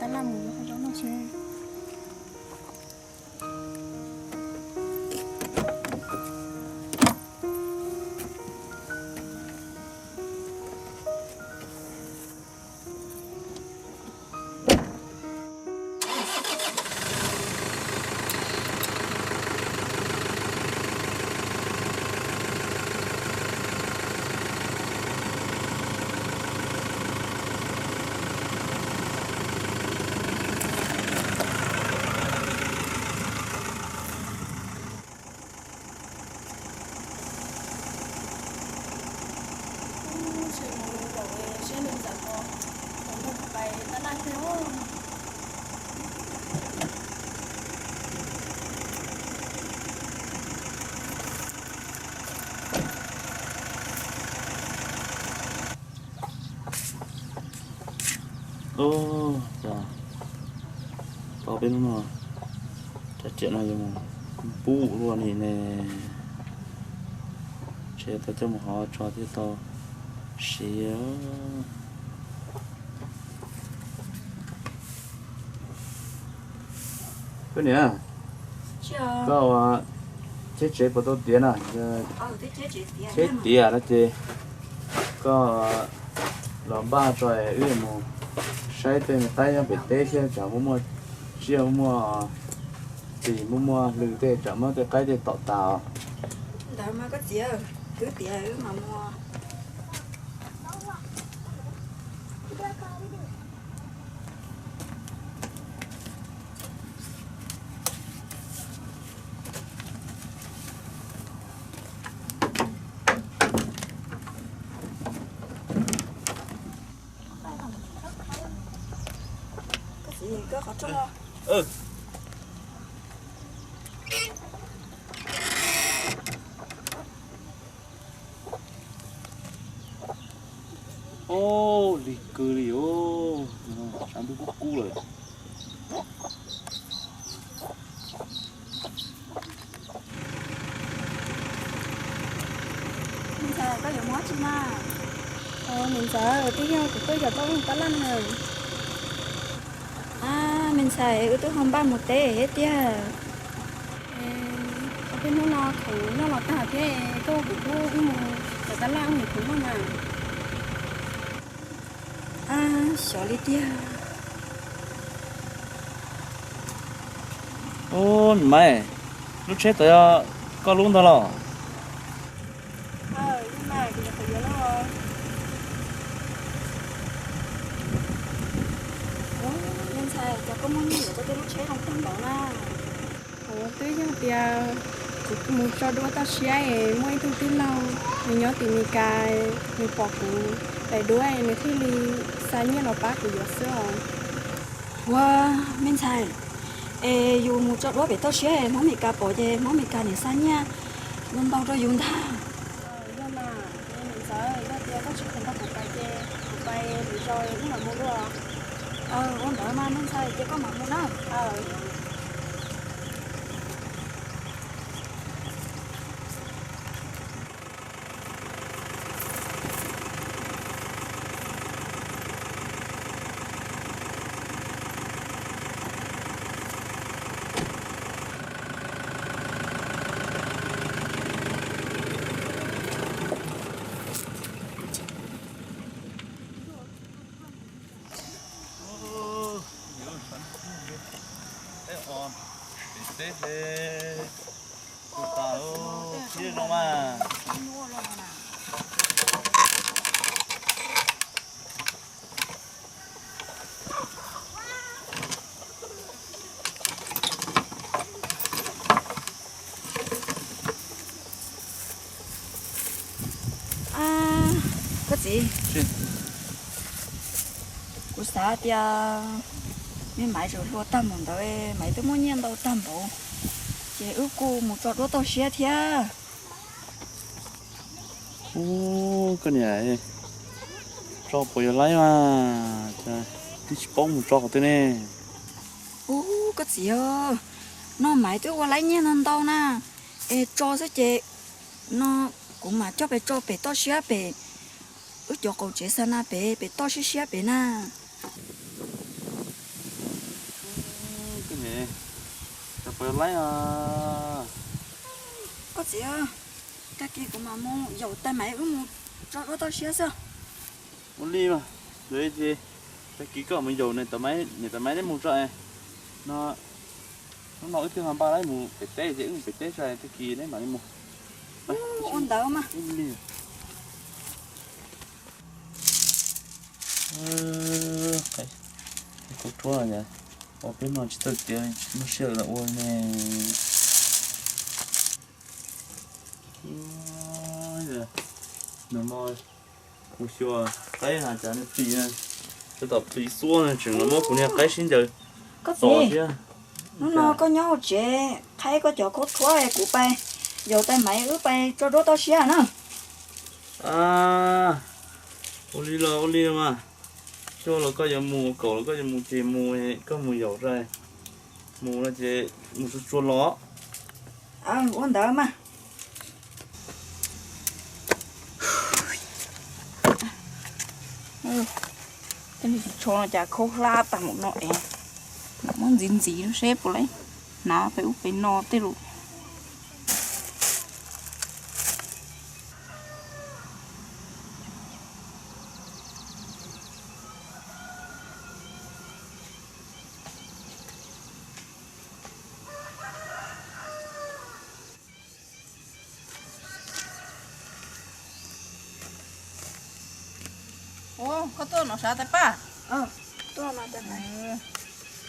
Tab laj mus yuav qhov zaub noj seb. Ua, peb hnub no, tsam ciam no yuav mus pub luaj li ne, ntshe tau coj mus hov tso thiaj tau siav. Koj niam, koj ua cheb tsev puas tau tiav na? Cheb tiav no ces koj los npaj tso wb mus saib tej me qaib nyob pem teb thiab tsam muaj muaj tsiaj muaj muaj hlw tej tsam muab tej qaib tej tom tas os. Ntawd mas koj txiv, twb tiav wb mam mus. Koj txiv, koj qhov rooj. Ub, lig kawg li os, sab ntuj kub kub lawm. Me ntxhais, koj yuav mus dab tsi na? Niam ntxawm, twb yog kuv tuaj yos tau tab laj na. A, me ntxhais, wb twb ho npaj mus teb thiab tiag. Ob peb hnub no khoom noj los tag thiab, koj ua kuv pub wb mus yos tab laj wb mus khoom noj na. A, xyov li tiag. Ub, me maiv, lub tsheb tod yog koj lub ntag los? Me ntxhais, cas koj muaj nyiaj yuav tau tej lub tsheb zoo tag npaum na? Twb yog tias kuv mus tso duab toj siab es muaj ib tug tij laug, nws nyob tim Mes Kas, nws pom kuv daim duab nws thiaj li xa nyiaj los pab kuv yuav xwb os. Ua, me ntxhais, es yus mus tso duab pem toj siab Hmoob Mes Kas pom ces Hmoob Mes Kas niam xa nyiaj ntau ntau rau yus ntag. Yog mas, niam ntxawm, yog tias koj tsis khoom nrog kuv pais ces kuv pais lwm zaus wb mam mus dua. Ua ntawd mas me ntxhais ces koj mam mus na. Koj txiv, kuv xav tias me maiv tseem hluas tag npaum ntawd, maiv twb muaj nyiaj ntau tag npaum, ces wb kuj mus tso duab toj siab thiab. Ub, koj niam, tso puas yog laib mas, twb tsis paub mus tso qhov twg ne. Ub, koj txiv, no maiv twb ua laib nyiaj ntau ntau na, es tso xwb ces no kuv mam coj pes tso pem toj siab pem wb cov qaum tsev xa na pem, pem toj siab siab pem na. Laib, koj txiv, tag kis kuv mam mus yaum tais Maiv wb mus tso duab toj siab xwb. Ua li mas, tag kis koj mus yaum niam tais Maiv neb mus tso no. Hnub no wb twb ho npaj laib mus pem teb ces wb mus pem teb tso tag kis neb mam li mus. Ua ntawd mas. Ua li. Kuv rhuav ua peb no tsis txawj tiav, muaj sij hawm los ua ne. Nag hmo kuv xyuas qaib na cas nws plis, tab tom plis xuab na, tseem los muab kuv niag qaib sib ncaws tom thiab. Hnub no koj nyob hauv tsev qhaib koj cov khaub rhuab, kuv pais yaum tais Maiv wb pais tso duab toj siab na. Ua li los ua li mas, cuaj los koj yuav mus, kaum los koj yuav mus ces mus, koj mus yaum tso. Mus no ces mus tsuag tsuag los. Ua ntawd mas. Tej niag tsho no cas khaub hlab tag mus no es, muab ntxiv ntxiv seb puas laib hnav pem ub pem no tej lus. Ua, koj tuaj no sav tais Paj?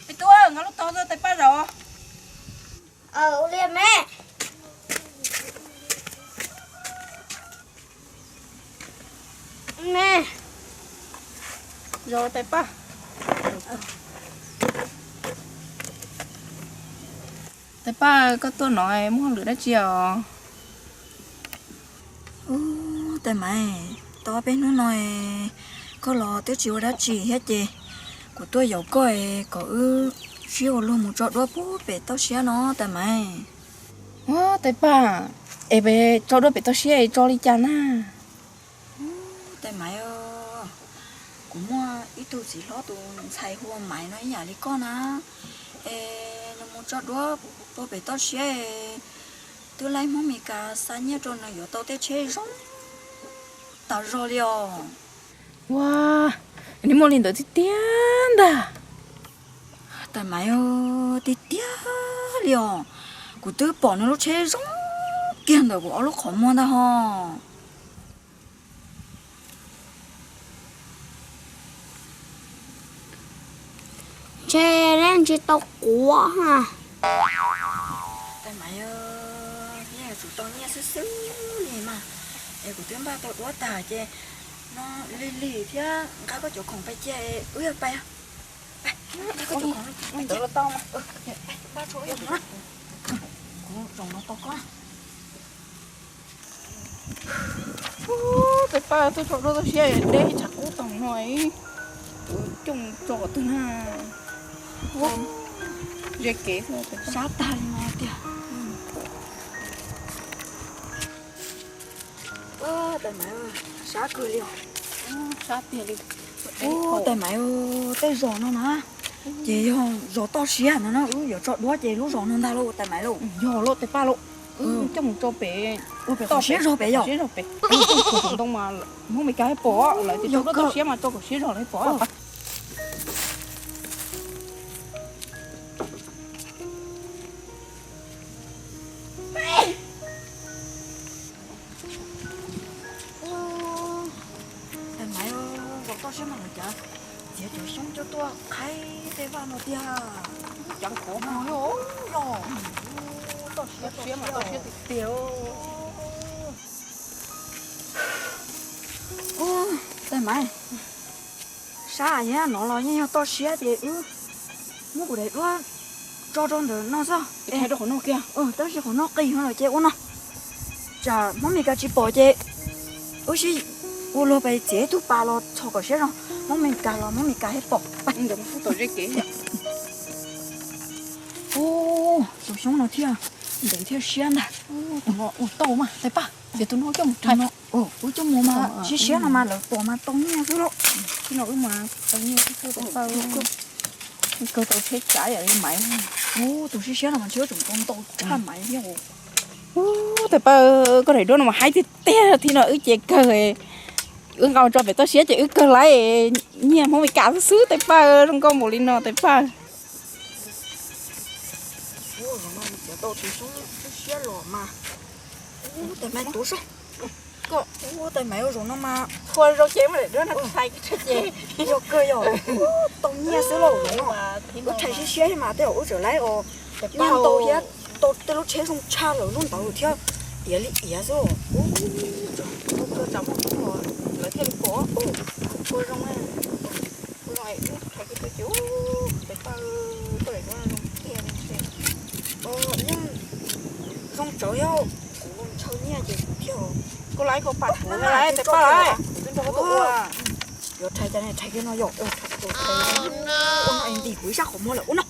Peb tuaj nqa lub tog tais Paj zaum. Ua li me. Me, zaum tais Paj. Tais Paj, koj tuaj no muaj hauj lwm dab tsi os? Ub, tais Maiv, tau peb hnub no koj los twb tsis ua dab tsi thiab ces kuv tuaj yaum koj kom wb sib ua luag mus tso duab pem toj siab no tais Maiv. Ub, tais Paj, es peb tso duab pem toj siab es tso li cas na? Ub, tais Maiv, kuv muaj ib tug txiv hlob tus ntxhais hu ua Maiv no ib yam li koj na, es nws mus tso duab puag pem toj siab, twb laib Hmoob Mes Kas xa nyiaj rau nws yuav tau tej tsheb zoo tas zog li os. Ua, nws muaj li ntawd tiag tiag ntag. Tais Maiv, tiag tiag li os, kuv twb pom nws lub tsheb zoo kiag ntawm kuv ob lub qhov muag ntag ho. Ntshe leej tsis tau quav ha. Tais Maiv, yeej yuav tsum tau nyiaj xwb xwb li mas, es kuv twb npaj tau duab tag ces no lig lig thiab, nqa koj cov khoom pais cia wb yuav pais. Nqa koj cov khoom, npaj tso wb yuav mus na. Kuv zaum no tos koj. Tais Paj, tuaj tso duab toj siab deb tshav kub tag no, kuv coj mus tso qhov twg na? Ze kev xwb, sab tag li no tiag. Tais Maiv, sab kawg li os. Sab tiag li. Tais Maiv, tej zos no na ces yog zos toj siab no na, wb yuav tso duab ces lub zos no ntag lauj tais Maiv lauj. Yog lauj tais Paj lauj. Coj mus tso pem, ua pem qhov siab zog pem yom. Siab zog pem, ntoo mas Hmoob Mes Kas pom, lawv tias tso duab toj siab mas tso kom siab zog lawv pom. Tais Maiv, zos toj siab mas lawv cav txiav cov xyoob coj tuaj qhaib tej vaj no tiag. Cav qhov no yog toj siab, toj siab mas toj siab tiag tiag. Tais Maiv, sab yam no los yeej yog toj siab ces wb muab kuv daim duab tso rau ntawm no xwb. Tab sis qhov no qis no lawm ces ua no, tsam Hmoob Mes Kas tsis pom ces wb sib ua luag pais txiav ib tug pas los txhos kom siab zog, Hmoob Mes Kas los Hmoob Mes Kas thiaj pom. Tus xyoob no thiaj ntev thiaj siab ntag. Tus no ua tau mas tais Paj, ces tus no coj mus rhais. Wb coj mus mas siab siab no mas lawv pom mas tau nyiaj xwb lauj. Tib no wb mas tau nyiaj xwb tais Paj. Kawg tau tsheb tsav yam li Maiv. Tus siab siab no mas ntshe tseem tau ntau tshaj Maiv thiab. Ub, tais Paj, koj daim duab no mas haib tiag tiag thiab no, wb ces kawg, wb nqa tso pem toj siab ces wb kawg laiv nyiaj Hmoob Mes Kas xwb xwb tais Paj, zoo nkauj npaum li no tais Paj. Ub, tais Maiv tuav saib, koj, ub, tais Maiv ua zaum no mas, ua zaum ces muaj daim duab no tshais ces, yog kawg yog, tau nyiaj xwb lauj, zaum no wb tshais siab siab mas tej zaum wb tseem laiv os, nyiaj ntau thiab, tau tej lub tsheb zoo tshaj lawm lub ntawd thiab, iav li iav xwb. Ub, tsam muaj tub los lawv thiaj li pom. Ua zoo, ua zoo, tais Paj, koj daim duab zoo tiag li. Yeej zoo tsawv thiab, kuv ntshaw nyiaj ces kuv thiaj, koj laiv koj pam kuv, tais Paj, kuv twb nrog koj tuaj ua. Yuav rhais cas ne, rhais kiag no yom, ua no es ntim kuv ib sab qhov muag lawm ua no.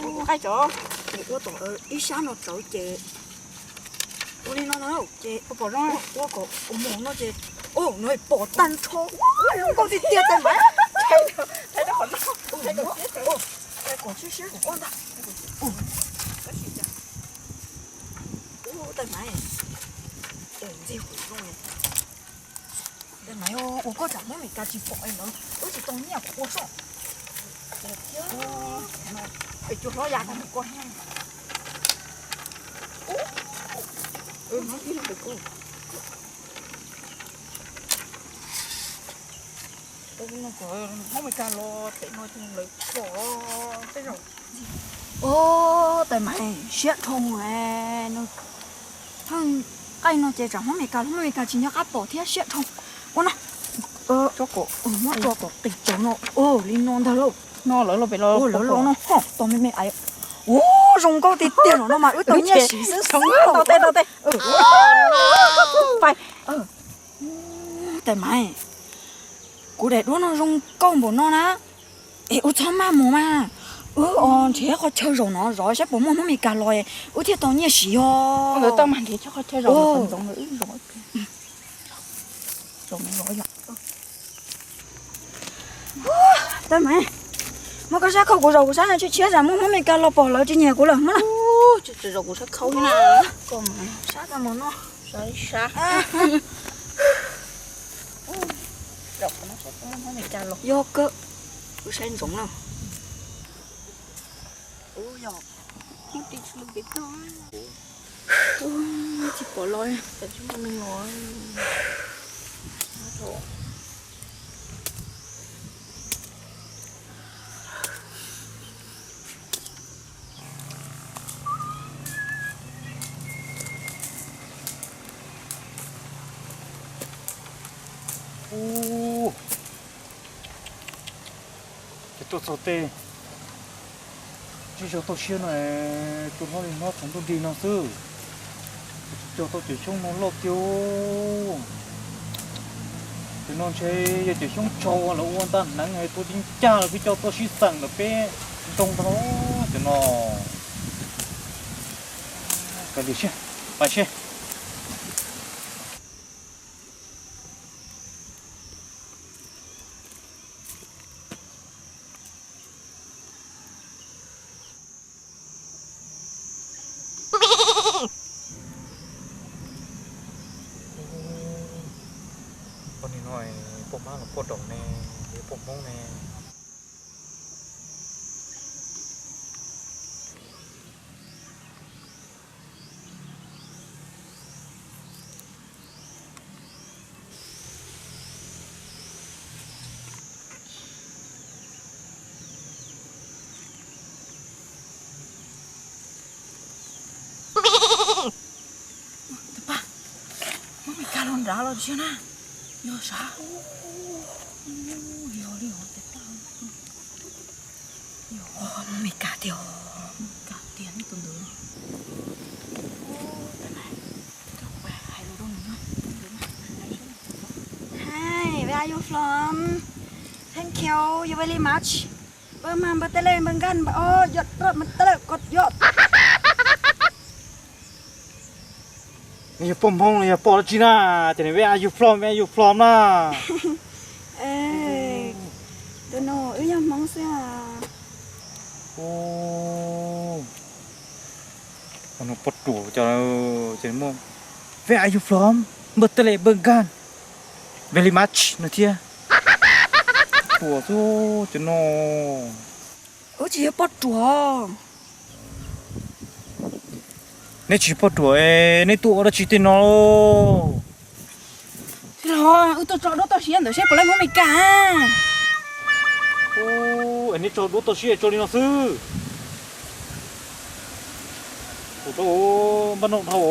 Ua qaib tsawv, ua tom ib sab no tsawv ces ua li no na, ces ua pom zoo, ua kom ua mos no ces, o, no pom tag nrho, zoo nkauj tiag tiag tais Maiv. Kom siab siab kom koj ntag. Tais Maiv, tais Maiv, ua koj tsam Hmoob Mes Kas tsis pom lawv, wb tsis tau nyiaj kuv ua soj. Pem cua hlob ya no mus koj thiab. Hmoob Mes Kas los pem no lawv pom tej zaum. Ub, tais Maiv, siab dhau, theej qaij no ces tsam Hmoob Mes Kas los Hmoob Mes Kas tsis nco qab pom thiab siab dhau. Ua no, muab tso kom qis tsaus no, li no ntag lauj. No lawv los pem, lawv los no ho tos me me. Ub, zoo nkauj tiag tiag no mas wb tau nyiaj siv xwb xwb. Tais Maiv, kuv daim duab no zoo nkauj npaum no na. Es wb txhob maj mus mas, wb nrhiav qhov chaw zaum no zov saib puas muaj Hmoob Mes Kas los wb thiaj tau nyiaj siv os. Ntawd tau mas nrhiav qhov chaw zaum ntxoov ntxoov wb zov. Tais Maiv, muab koj sab khau kuv zaum kuv sab no tshiab tshiab tsam muaj Hmoob Mes Kas los pom lawv tsis nyiam kuv lawm muab na. Zaum kuv sab khau na. Sab tau mus no. Sab, sab. Yog kawg, kuv saib ntsoov na. Ub, yog muab ris tsis lug kev tog. Tsis pom los, tsis muaj neeg los. Ub, ces tuaj txog tej, tsis tau toj siab no, tuaj hlob li hlob tsaus ntuj nrig no xwb, tsis tau cov xyoob no loj tiag. Cov no ntshe yog cov xyoob tsaug lawv ua ntaj hneev tuaj tib ncaj lawm peb coj tuaj sib xeem lawm peb ntoo tau cov no. Kav liam seb, pais seb. Poj niag no, poj mab los poj daum ne, poj Hmoob ne. Tais Paj, Hmoob Mes Kas los nrad los tsis yog na, yog sav. Yog li os tais Paj, yog Hmoob Mes Kas tiag, Hmoob Mes Kas tiag ne tus ntawd. Hi, where are you from? Thank you, you very much. Npawg mas npawg tej lej npawg nkaj npawg ob yog roj mas tej lej koj yog. Yog poj Hmoob yog poj dab tsi na? Ces where are you from, where are you from na? Tus no wb yog Hmoob xwb. Ua no poj ruam cas ces muaj Where are you from? Npawg Tele Npawg Nkas, Very much no thiab. Ruam xwb cov no. Wb tsis yog poj ruam. Neb tsis yog poj ruam, neb tuaj ua dab tsi tej no? Tij laug, wb tuaj tso duab toj siab ntawd seb puas laib Hmoob Meskas. Es neb tso duab toj siab tso li no xwb. Ua rau npaj noj dhau.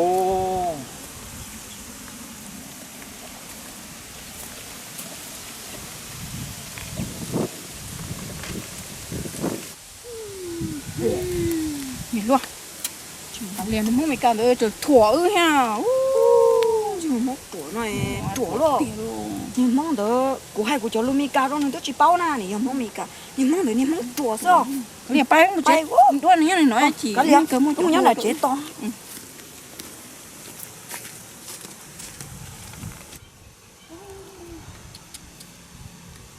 Niam hluas, tsis mus li, niag Hmoob Meskas ntawd tseem thuam wb thiab. Niag Hmoob ruam no, ruam luaj. Niag Hmoob ntawd, kuv hais kuv cov lus Meskas rau nws twb tsis paub na, nws yog Hmoob Meskas, niag Hmoob ntawd niag Hmoob ruam xwb. Niam pab mus tsev, duab nws nyob no, wb mus nyob nram tsev tos.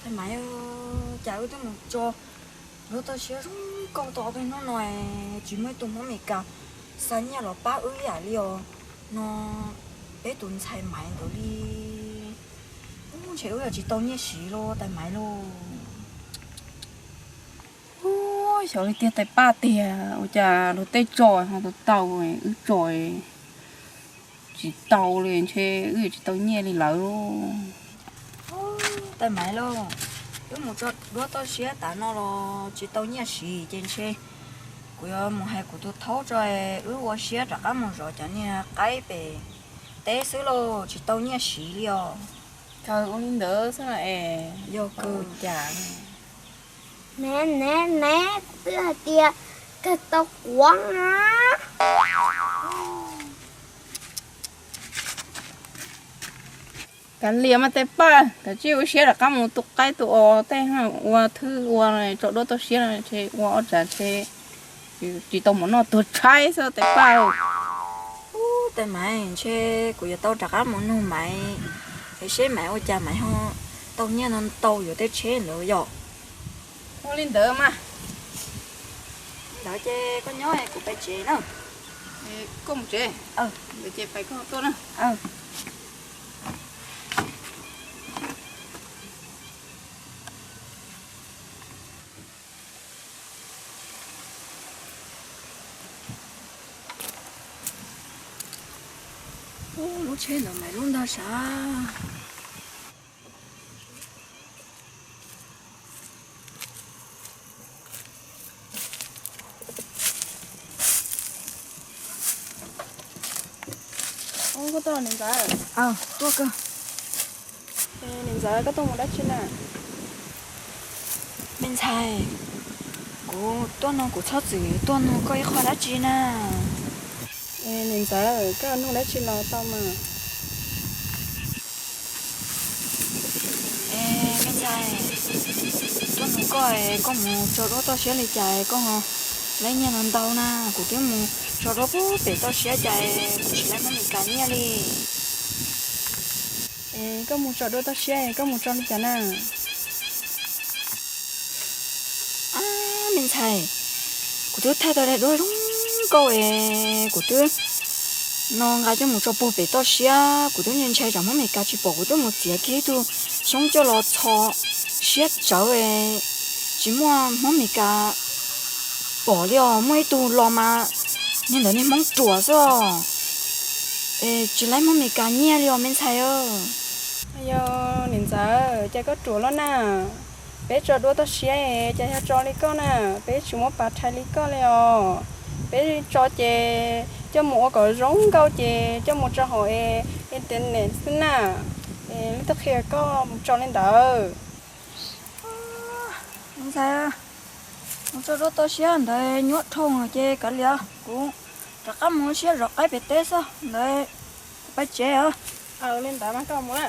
Tais Maiv, cas wb twb mus tso duab toj siab zoo nkauj tau ob peb hnub no, tsis muaj ib tug Hmoob Meskas xa nyiaj los pab wb ib yam li os. No peb tus ntxhais Maiv ntawd li. Ub, ntshe wb yuav tsis tau nyiaj siv lauj tais Maiv lauj. Ub, xyov li tiag tais Paj tiag, ua cas luag tej tso ho tau tau, wb tso tsis tau li, ntshe wb yuav tsis tau nyiaj li lawv lauj. Tais Maiv lauj, wb mus tso duab toj siab tas no los tsis tau nyiaj siv ces ntshe kuv yuav mus hais kuv tus thaub tso, wb ua siab rov qab mus zov cov niag qaib pem teb xwb lauj, tsis tau nyiaj siv li os. Kawg ua li ntawd xwb es yog kawg cas. Ne ne ne, kuv twb hais tias kawg tau quav na. Kav liam mas tais Paj, kav tsij ua siab rov qab mus tu qaib tu os tej, ua thwb ua tso duab toj siab ntshe ua ob tsav ntshe tsis tau mov noj tuag tshaib xwb tais Paj. Ub, tais Maiv, ntshe kuv yuav tau rov qab mus nug Maiv es seb Maiv ua cas Maiv ho tau nyiaj no ntau yuav tej tsheb ntawd yom. Ua li ntawd mas. Ntawd ces koj nyob kuv pais tsev na. Koj mus tsev, ntawd ces pais koj tuaj na. Ub, lub tsheb ntawd Maiv lub ntag sav. Ub, koj tuaj los niam ntxawm? Tuaj kawg. Niam ntxawm, koj tuaj mus dab tsi na? Me ntxhais, kuv tuaj no kuv txhob txwm tuaj nug koj ib qho dab tsi na. Niam ntxawm, koj nug dab tsi los tau mas. Me ntxhais, tuaj nug koj, koj mus tso duab toj siab li cas koj ho laib nyiaj no ntau na? Kuv twb mus tso duab pem toj siab cas kuv tsis laib Hmoob Meskas nyiaj li. Koj mus tso duab toj siab koj mus tso li cas na? Me ntxhais, kuv twb thaij tau daim duab zoo nkauj es kuv twb no nqa coj mus tso puag pem toj siab, kuv twb ntshai tsam Hmoob Meskas tsis pom, kuv twb mus txiav kiag ib tug xyoob coj los txho siab tsawv, tsis muaj Hmoob Meskas pom li os, muaj ib tug los mas niag ntawd niag Hmoob ruam xwb os. Tsis laib Hmoob Meskas nyiaj li os me ntxhais. Yog niam ntxawm, cas koj ruam loj na? Peb tso duab toj siab es cas yog tso li koj na, peb tsis muab pas rhais li koj li os. Peb tso ces coj mus ua kom zoo nkauj ces coj mus tso hauv internet xwb na. Leej twg qhia koj mus tso li ntawd? Me ntxhais, mus tso duab toj siab ntawd nyuaj dhau ces kav liam, kuv rov qab mus ua siab zov qaib pem teb xwb ntawd, kuv pab tsev os. Li ntawd mas koj mus na.